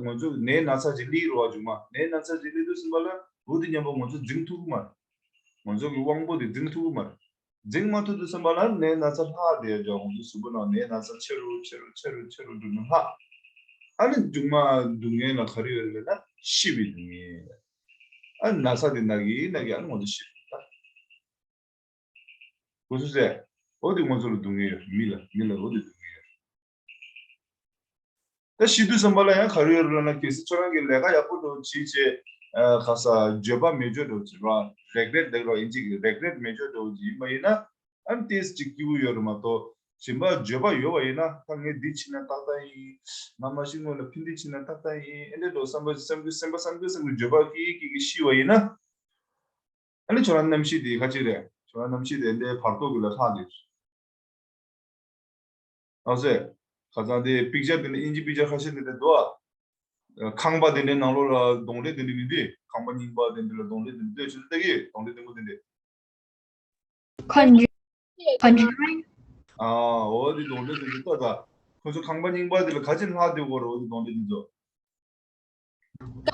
ང་ཚོ་ནད་ན་ཚ་ཅིག་སླེབས་རེད་བ། མཇུག་མ་ནད་ན་ཚ་ཅིག་སླེབས་དུས་ཙམ་པ་ལ་འོ་འདི་མཉམ་པོ་ང་ཚོ་འཛིང་ཐུབ་ཀྱི་མ་རེད། ང་ཚོ་གི་དབང་པོ་འདི་འཛིང་ཐུབ་ཀྱི་མ་རེད། འཛིང་མ་ཐུབ་དུས་ཙམ་པ་ལ་ནད་ན་ཚ་ལྷག་བསྡད་ཡ། ང་ཚོ་གཟུགས་པོ་ནང་ནད་ན་ཚ་ཆེ་རུ་ཆེ་རུ་ཆེ་རུ་ཆེ་རུ་འགྲོ་ནས་ལྷག་ཨ་ནི་མཇུག་མ་སྡུག་བསྔལ་ལ་ག་རེ་ཡོད་རེད་ལབ་ན་ཤི་བའི་སྡུག་བསྔལ། ཨ་ནི་ན་ཚ་དེ་ན་གི་ན་གི་ཨ་ནི་ང་ཚོ་ཤི་རེད་ད། གོ་སོང་ཟེར། འོ་དེ་ང་ཚོ་ལ་སྡུག་བསྔལ་ཡོད། མི་ལ་མི་ལ་འོ་དེ་སྡུག་བསྔལ་ཡོད། ད་ཤི་དུས་ཙམ་པ་ལ་ཡང་ག་རེ་ཡོད་རེད་ལབ་ན། གལ་སྲིད་ཁྱོད་རང་གིས་ལས་ཀ་ཡག་པོ་འདྲ་བོ་བྱེད་བྱས་ཨ་ག་ས་འགྱོད་པ་མེད་འགྱོད་འདྲ་བོ་བྱེད་ར། རེག་རེཊ་ལབ་ར་ཨིན་ཇི་གི་རེག་རེཊ་མེད་འགྱོད་འདྲ་བོ་ཅིག་ཡིན་པ་ཡིན་ན་ཨ་ནི་ཏོག་ཙམ་ཅིག་སྐྱིད་པོ་ཡོད་རེད་མ་གཏོགས། གཞན་པ་འགྱོད་པ་ཡོད་པ་ཡིན་ན་ད་ངས་འདི་བྱས་ན་ཏག་ཏག་ཡིན། ང་མ་ཤི་སྔོན་ལ་ཕན་འདི་བྱས་ན་ཏག་ཏག་ཡིན། ཨེ་འདྲ་འདྲ་བསམ་པ་བསམ་གི་བསམ་པ་བསམ་གི་བསམ་གི་འགྱོད་པ་སྐྱེ་སྐྱེ་གི་ཤི་བ་ཡིན་ན། ཨ་ནི་ཁྱོད་རང་རྣམ་ཤེས་དེ་ག་ཅིག་རེད། ཁྱོད་རང་རྣམ་ཤེས་དེ་འདྲའི་བར་དོ་གི་ལ་ལྷག་དེ། ཨ་ཟེ། ཁ་སང་དེ་པིག་ཅར་དེ་འདྲ་ཨིན་ཇི་པིག་ཅར་ཁ་ཤས་དེ་འདྲ་འདུག་ཨ། ཁང་པ་དེ་འདྲའི་ནང་ལོགས་ལ་གདོང་ལེབ་དེ་འདྲ་མི་འདུག་ཁང་པ་རྙིང་པ་དེ་འདྲ་ལ་གདོང་ལེབ་དེ་འདྲ་འདུག་ཆུ་ཚོད་ལྟ་གི་གདོང་ལེབ་བརྟན་པོ་དེ་འདྲ། Conjuring Conjuring ཨ་འོ་དེ་གདོང་ལེབ་དེ་འདྲ་ལྟ་ད། ཁོ་ཚོ་ཁང་པ་རྙིང་པ་དེ་ལ་ག་ཅིག་ལྷག་དེ་གོ་ར། འོ་དེ་གདོང་ལེབ་དེ་ཚོ།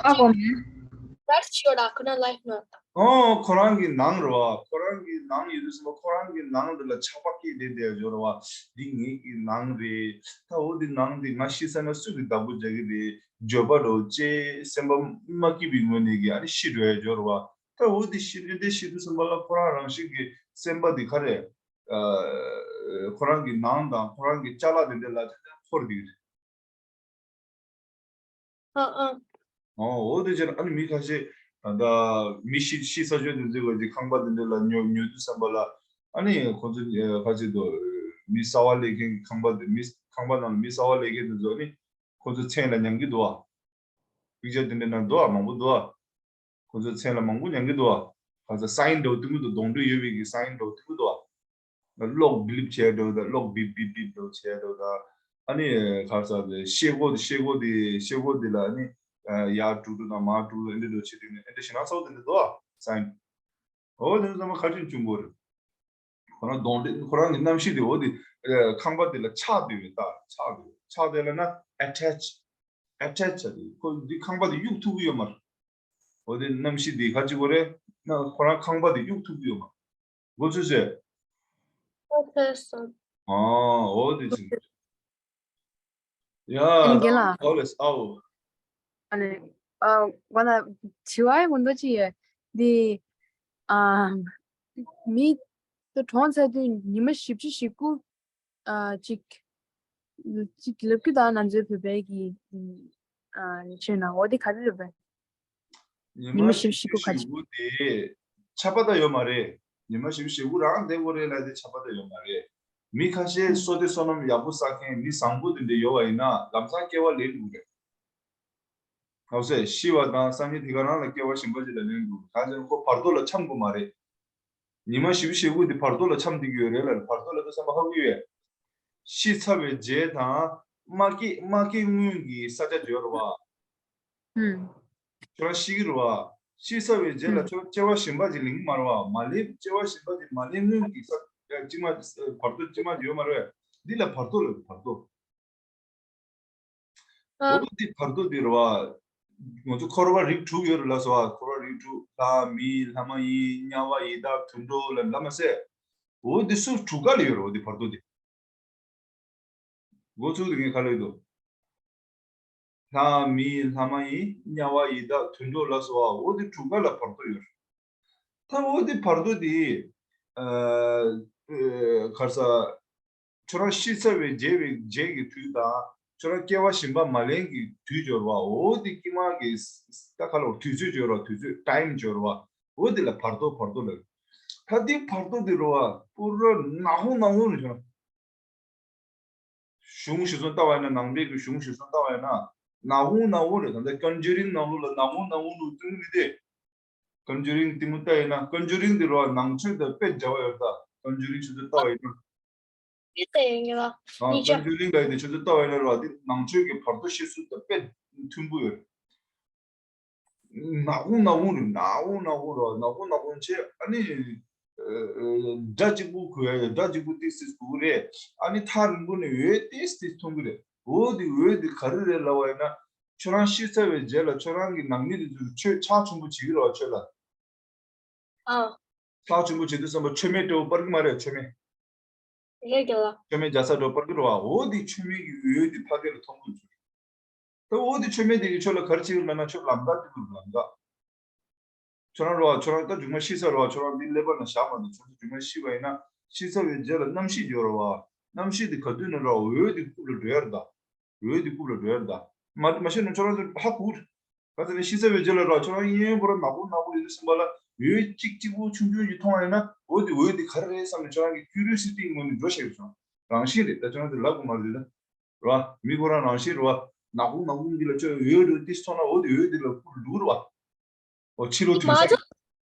ཨ་གོ་མེ། ར་ཆི་ཡོད་ཨ་ཁོ་ན་ལའིཕ་ན། ཨོ་ཁོ་རང་གི་ནང་རེད་བ། ཁོ་རང་གི་ནང་ཡོད་དུས་ཙམ་པ་ཁོ་རང་གི་ནང་དེ་ལ་ཆགས་པ་སྐྱེས་བསྡད་བསྡད་ཡོད་རེད་བ། འདི་ངེད་ཀྱི་ནང་རེད། ད་འོ་འདི་ནང་འདི་ང་ཤི་ས་ན་སུ་གི་བདག་པོ་རྒྱག་གི་རེད། འགྱོད་པ་འདྲ་བོ་བྱས་སེམས་པ་མ་སྐྱིད་པའི་ངོས་ནས་ཀྱི་ཨ་ནི་ཤི་འགྲོ་ཡ་ཡོད་རེད་བ། ད་འོ་འདི་ཤི་འདི་འདི་ཤི་དུས་ཙམ་པ་ལ་ཁོ་རང་རང་བཞིན་གྱི་སེམས་པ་འདི་ག་རེ། ཨ་ཁོ་རང་གི་ནང་དང་ཁོ་རང་གི་ཅ་ལག་དེ་འདྲ་ལ་དེ་འདྲ་འཁོར་འདུག་རེད། ཨ་ཨ། ཨོ་འོ་དེ་ཕྱིར་ཨ་ནི་མི་ཁ་ཤས་ད་ལྟ་མི་ཤི་ཤི་ས་ཆ་དེ་ཚོའི་ག་ཅིག་ཁང་པ་དེ་འདྲ་ལ་ཉོ་ཉོ་དུས་ཙམ་པ་ལ་ཨ་ནི་ཁོ་ཚོ་ཁ་ཅིག་དུ་མི་གསར་པ་སླེབས་མཁན་ཁང་པ་དེ་མི་ཁང་པ་ནང་ལ་མི་གསར་པ་སླེབས་མཁན་དེ་ཚོ་ཨ་ནི་ཁོ་ཚོ་མཚན་ལ་མྱང་གི་འདུག་ཨ། པིག་ཅར་དེ་འདྲ་ནང་འདུག་ཨ། མང་པོ་འདུག་ཨ། ཁོ་ཚོའི་མཚན་ལ་མང་པོ་མྱང་གི་འདུག་ཨ། ཁ་ཚ་སའིན་འདྲ་བོ་ཐུང་གི་འདུག་གདོང་འདྲེ་ཡོད་པའི་གི་སའིན་འདྲ་བོ་ཐུང་གི་འདུག་ཨ། གློག་བི་ལིབ་བྱས་འདྲ་བོ་དང་གློག་བིབ་བིབ་བིབ་འདྲ་བོ་བྱས་འདྲ་བོ་དང་། ཨ་ནི་ཁ་ཚ་དེ་ཤེལ་སྒོ་དེ་ཤེལ་སྒོ་དེ་ཤེལ་སྒོ་དེ་ལ་ཨ་ནི་ཡར་དཀྲུག་དཀྲུག་དང་མར་དཀྲུག་དཀྲུག་ཨེ་འདྲ་འདྲ་བོ་བྱེད་དུས་ནས་ཨེ་འདྲ་ཞེ་ན་ཚ་བོ་དེ་འདྲ་འདུག་ཨ་སའིན། འོ་དེ་ཚོ་ཚང་མ་ག་རེ་བྱུང་གི་རེད། ཁོ་རང་གདོང་འདྲེ་ཁོ་རང་གི་རྣམ་ཤེས་དེ་འོ་དེ་ཁང་པ་དེ་ལ་ཆགས་བསྡད་པའི་རྟགས། ཆགས་བསྡད་ཆགས་བསྡད་ལབ་ན་ཨེ་ཊེཆ་ཨེ་ཊེཆ་བྱ་དེ་ཁོ་འདི་ཁང་པ་དེ་གཡུག་ཐུབ་ཀྱི་ཡོད་མ་རེད། འོ་དེ་རྣམ་ཤེས་དེ་ག་ཅིག་གོ་རེད་ན་ཁོ་རང་ཁང་པ་དེ་གཡུག་ཐུབ་ཀྱི་ཡོད་མ་རེད། གོ་ཚོད་ཟེར། ཨོ་ཐོས་སོང་། ཨ་འོ་དེ་ཅིག་ཡ། ཨ་ནི་རྒན་ལགས། ཨོ་ལེས་ཨའོ། ཨ་ནི། ཨ་ང་ལ་དྲི་བ་ཡང་མང་པོ་ཅིག་ཡོད། འདི། ཨ། མི། ད་གྲོངས་ཚར་དུས་ཉི་མ་བཞི་བཅུ་ཞེ་དགུ། ཨ་ཅིག་ཅིག་ལབ་ཀྱི་འདུག་ང་ཚོའི་བོད་པའི་གི། ཨ་ཆོས་ནང་འོ་དེ་ག་རེ་རེད་པས། ཉི་མ་ཉི་མ་བཞི་བཅུ་ཞེ་དགུ་ག་ཅིག་ཞེ་དགུ་དེ། ཆ་པ་ད་ཡོད་མ་རེད། ཉི་མ་བཞི་བཅུ་ཞེ་དགུ་རང་བསྡད་དགོས་རེད་ལབ་དེ་ཆ་པ་ད་ཡོད་མ་རེད། མི་ཁ་ཤས་བསོད་བདེ་བསོད་ནམས་ཡག་པོ་བསགས་མཁན་མི་བཟང་པོ་དེ་འདྲ་ཡོད་པ་ཡིན་ན་ལམ་སང་སྐྱེ་བ་ལེན་དགོས་རེད། ཧ་གོ་སོང་ངས། ཤི་བ་དང་སང་ཉིན་དེ་ག་རང་ལ་སྐྱེ་བ་གཞན་པ་ཅིག་ལ་ལེན་དགོས། གང་ཟེར་ན་ཁོ་བར་དོ་ལ་འཁྱམ་དགོས་མ་རེད། ཉི་མ་བཞི་བཅུ་ཞེ་དགུ་འདི་བར་དོ་ལ་འཁྱམས་བསྡད་ཀྱི་ཡོད་རེད་ལ། བར་དོ་ལབ་དུས་ཙམ་པ་ཧ་གོ་ཡོད། ཤི་ཚར་བའི་རྗེས་དང་མ་སྐྱེས་མ་སྐྱེས་སྔོན་གྱི་ས་ཆ་ཡོད་རེད་བ། ཁྱོད་རང་ཤི་གི་རེད་བ། ཤི་ཚར་བའི་རྗེས་ལ་ཁྱོད་སྐྱེ་བ་གཞན་པ་ཅིག་ལེན་གྱི་མ་རེད་བ། མ་ལེན་སྐྱེ་བ་གཞན་པ་ཅིག་མ་ལེན་སྔོན་གྱི་ས་ཆ་གཅིག་མ་བར་དོ་གཅིག་མ་ཡོད་མ་རེད་བ། འདི་ལ་བར་དོ་ལབ། བར་དོ། ཨ། འོ་འདི་བར་དོ་འདི་རེད་བ། ང་ཚོ་འཁོར་བ་རིགས་དྲུག་ཡོད་རེད་ལབ་སོང་བ། འཁོར་བ་རིགས་དྲུག་ལྷ་མི་ལྷ་མ་ཡིན་དམྱལ་བ་ཡི་དྭགས་དུད་འགྲོ་ལ་ལ་མ་ཟད། འོ་འདི་སུ་དྲུག་ཀ་ལ་ཡོད་རེད། འོ་འདི་བར་དོ་འདི། འགོ་ཚུགས་དེ་ངས་ག་ལ་ཡོད་དོ། ལྷ་མི་ལྷ་མ་ཡིན་དམྱལ་བ་ཡི་དྭགས་དུད་འགྲོ་ལ་སོགས་པ་འོ་དེ་དྲུག་ཀ་ལ་བར་དོ་ཡོད། ད་འོ་དེ་བར་དོ་དེ་ཨ་ཨ་ག་རེ་ཟ། ཁྱོད་རང་ཤི་ཚར་བའི་རྗེས་པའི་རྗེས་ཀྱི་དུས་དང་ཁྱོད་རང་སྐྱེ་བ་གཞན་པ་མ་ལེན་གྱི་དུས་ཡོད་རེད་བ། འོ་དེ་དཀྱིལ་མ་གི་ད་ག་ལ་དུས་ཚོད་ཡོད་རེད་བ། དུས་ཚོད་ཊའིམ་ཡོད་རེད་བ། འོ་དེ་ལ་བར་དོ་བར་དོ་ལབ། ད་དེ་བར་དོ་དེ་རེད་བ། པུ་ར་ནག་ཧུང་ནག་ཧུང་རེད་བྱུང་། གཞུང་གཞི་བཟུང་ལྟ་བ་ཡིན་ན། ནང་པའི་གི་གཞུང་གཞི་བཟུང་ལྟ་བ་ཡིན་ན་ནག་ཧུང་ནག་ཧུང་རེད། ད་ལྟ་ཀོན་ཇུ་རིང་ནང་ལོགས་ལ་ནག་ཧུང་ནག་ཧུང་ལུགས་སྟོན་གི་མི་འདུག་ཀོན་ཇུ་རིང་གཏི་མུག་ལྟ་ཡིན་ན། ཀོན་ཇུ་རིང་འདི་རོ་ནང་ཆོས་དང་དཔེ་འབྲེལ་བ་ཡོད་ད། ཀོན་ཇུ་རིང་ཆུ་ཚོད་ལྟ་བ་ཡིན་ན། ཨ་ཀོན་ཇུ་རིང་ལ་ཡིན་ཆུ་ཚོད་ལྟ་བ་ཡིན་ན་རོ་འདི་ནང་ཆོས་ཀྱི་བར་དོ་ཤེས་ཚུལ་དང་དཔེ་མཐུན་པོ་ཡོད། ནག་ཁུང་ནག་ཁུང་རེད། ནག་ཁུང་ནག་ཁུང་རེད། ནག་ཁུང་ནག་ཁུང་བྱས། ཨ་ནི་ཨ་ཨ་སྒྲ་གཅིག་པུ་གོ་ཡ་ཡོད། སྒྲ་གཅིག་པུ་ཏིག་ཏིག་གོ་གི་རེད། ཨ་ནི་ཐག་རིང་པོ་ནས་འོད་ཏིག་ཏིག་མཐོང་གི་རེད། འོ་དེ་འོད་དེ་ག་རེ་རེད་ལབ་པ་ཡིན་ན། ཁྱོད་རང་ཤི་ཚར་བའི་རྗེས་ལ་ཁྱོད་རང་གི་ནང་མི་དེ་ཚོས་ཆོས་ཕྱག་ཆེན་པོ་བྱེད་ཀྱི་རེད་བ། ཆོས་ལ། ཨ། ཕྱག་ཆེན་པོ་བྱེད་དུས་ཙམ་པ་མཆོད་མེ་སྤྲེའུ་སྤར་གི་མ་རེད། མཆོད་མེ། རེད་རྒན་ལགས། མཆོད་མེ་རྒྱ་ཚ་འགྲོ་སྤར་གི་རེད་བ། འོ་དེ་མཆོད་མེ་གི་འོད་དེ་ཕ་གི་ལ་མཐོང་གི་འདུག་ད་འོ་དེ་མཆོད་མེ་དེ་གི་ཁྱོད་ལ་ག་རེ་བྱེད་ཀྱི་ལབ་ན་ཁྱོད་ལམ་ཁ་སྟོན་གི་རེད། ལམ་ཁ། ཁྱོད་རང་རེད་བ། ཁྱོད་རང་ད་མཇུག་མ་ཤི་ཚར་རེད་བ། ཁྱོད་རང་འདི་ཀླད་པ་ནང་བཞག་མ་འདུག་ཁྱོད་ཚོ་མཇུག་མ་ཤི་བ་ཡིན་ན་ཤི་ཚར་བའི་རྗེས་ལ་རྣམ་ཤེས་ཡོད་རེད་བ། རྣམ་ཤེས་དེ་ག་དུས་ནས་རེད་བ། འོད་དེ་རྐུབ་ལ་འགྲོ་ཡ་རེད་ད། འོད་དེ་རྐུབ་ལ་འགྲོ་ཡ་རེད་ད། མ་མ་ཤི་ན་ཁྱོད་རང་ཚོ་ཧ་གོ་གི་རེད། ག་ཚོད་ནས་ཤི་ཚར་བའི་རྗེས་ལ་ར་ཁྱོད་རང་གཡས་པོ་ར་ནག་པོ་ནག་པོ་ཡོད་དུས་ཙམ་པ་ལ་འོད་གཅིག་གཅིག་པོ་ཆུང་ཆུང་ཞིག་མཐོང་ཡོད་ན། འོ་དེ་འོད་དེ་ག་རེ་རེད་བསམ་ནས་ཁྱོད་རང་གི་ཀུ་རི་ཡོ་སི་ཊི་ངོས་ནས་འགྲོ་ཤེས་ཀྱི་བྱུང་། རང་བཞིན་རེད། ད་ཁྱོད་རང་ཚོ་ལབ་དགོས་མ་རེད་ད། ར་མི་ཁོ་རང་རང་བཞིན་རེད་བ། ནག་པོ་ནག་པོ་འདི་ལ་ཁྱོད་འོད་འདྲ་ཏིས་མཐོང་ན་འོ་དེ་འོད་དེ་ལ་ཀུ་རུ་འགྲོ་གི་རེད་བ། འོ་ཕྱི་ལོགས་ཐོན་ས་ཀྱི་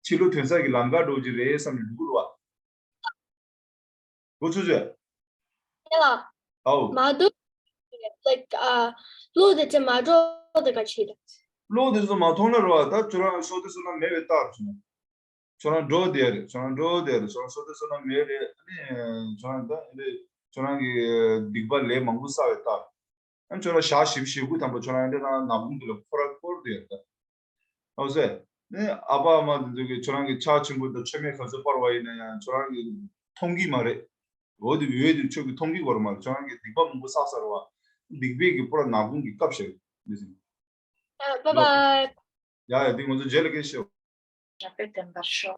ཕྱི་ལོགས་ཐོན་ས་ཀྱི་ལམ་ཁ་འགྲོ་གི་རེད་བསམ་ནས་འགྲོ་གི་རེད་བ། གོ་ཚོད་ཚོད། ཡ་ལ། ཨའོ། མ་འདུག like ཨ། བློ་དེ་ཚེ་མ་འགྲོ་དེ་ག་ཆེ་རེད། བློ་དེ་ཚོ་མ་མཐོང་ན་རེད་བ། ད་ཁྱོད་རང་བསོད་བདེ་བསོད་ནམས་མེད་པའི་རྟགས་རེད། ཁྱོད་རང་འགྲོ་བསྡད་རེད། ཁྱོད་རང་འགྲོ་བསྡད་རེད། ཁྱོད་རང་བསོད་བདེ་བསོད་ནམས་མེད་རེད། ཨ་ནི་ཁྱོད་རང་ད་ཨ་ནི་ཁྱོད་རང་གི་སྡིག་པ་ལས་མང་པོ་བསགས་པའི་རྟགས། ཨ་ནི་ཁྱོད་རང་ཞག་བཞི་བཅུ་ཞེ་དགུ་ཐམ་པ་ཁྱོད་རང་ཨ་འདྲ་ན་ནག་ཁུང་དེ་ལ་འཁོར་ར་འཁོར་བསྡད་རེད་ད། ཨོ་སེ། ནི་ཨ་ཕ་ཨ་མ་དེ་ཚོ་གིས་ཁྱོད་རང་གི་ཕྱག་ཆེན་པོ་དང་མཆོད་མེ་ག་ཚོད་སྤར་བ་ཡིན་ན་ཡང་ཁྱོད་རང་གིས་མཐོང་གི་མ་རེད། འོ་དེ་འོད་དེ་ཁྱོད་ཀྱིས་མཐོང་གི་ཡོད་མ་རེད། ཁྱོད་རང་གིས་སྡིག་པ་མང་པོ་བསགས་ཚར་བ། སྡིག་པའི་གི་པུ་ར་ནག་ཁུང་གི་སྐབས་ཤིག་རེད། ཨ། bye bye. ཡ་ཡ། དེ་ང་ཚོ་རྗེས་ལ་སྐད་ཆ་བཤད།